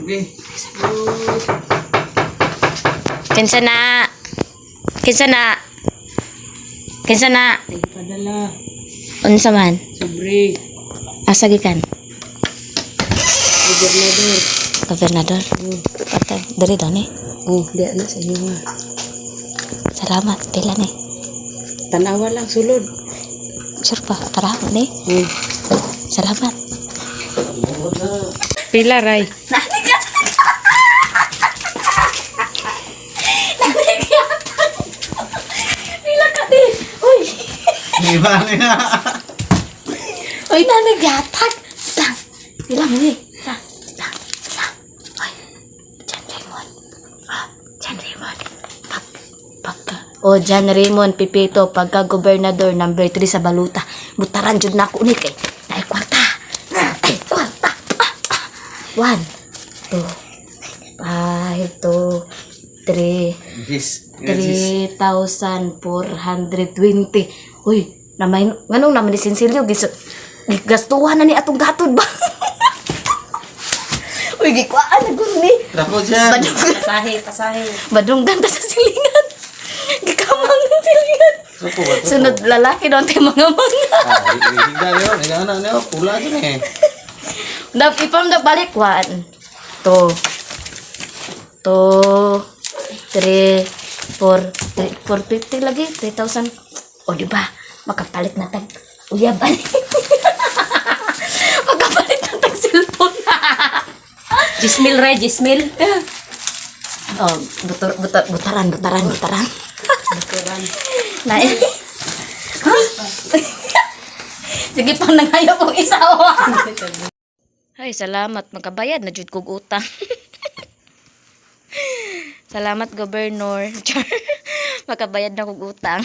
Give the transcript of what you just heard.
Okay. Kinsa na? Kinsa na? Kinsa na? Padala. Unsa man? Sobre. Asa gikan? Gobernador. Gobernador. Patay, diri daw ni. Oh, di na sa inyo nga. Salamat, pila ni. Tanawa lang sulod. Sure pa, tara ni. Oh. Salamat. Pila ray. Pila ka di. Uy. Iba na. Uy, nanagyatak. Lang. Pila mo ni. Lang, lang, lang. Uy. John Raymond. Ah, John Raymond. Pag, pagka. O, John Raymond Pipito, pagka gobernador number 3 sa baluta. Butaran jud na ako ni kay. Ay, kwarta. Ay, kwarta. Ah, ah. One, two, five, two, three, Yes. 3,420. Uy, namay, nganong naman ni Sinsilyo, gigastuhan na ni atong gatod ba? Uy, gikwaan na gud ni. Dako dyan. Badong, Pasahe, pasahe. badong ganda sa silingan. Gikamang ng silingan. Suko ba? Suko. Sunod lalaki doon tayo mga mga. Ah, higda niyo. Higda na niyo. Pula dyan eh. Dap, ipam da balik. One, two, two, three, four, three, 450 lagi, 3,000. O, di ba? Makapalit na tag uyab ani. Makapalit na tag cellphone. Jismil ray, jismil. Oh, butar, butar, butaran, butaran, butaran. Butaran. Na Sige pa, nangayo kong isa. Ay, salamat. Magkabayad na jud kog utang. Salamat, Governor. Char. Makabayad na kog utang.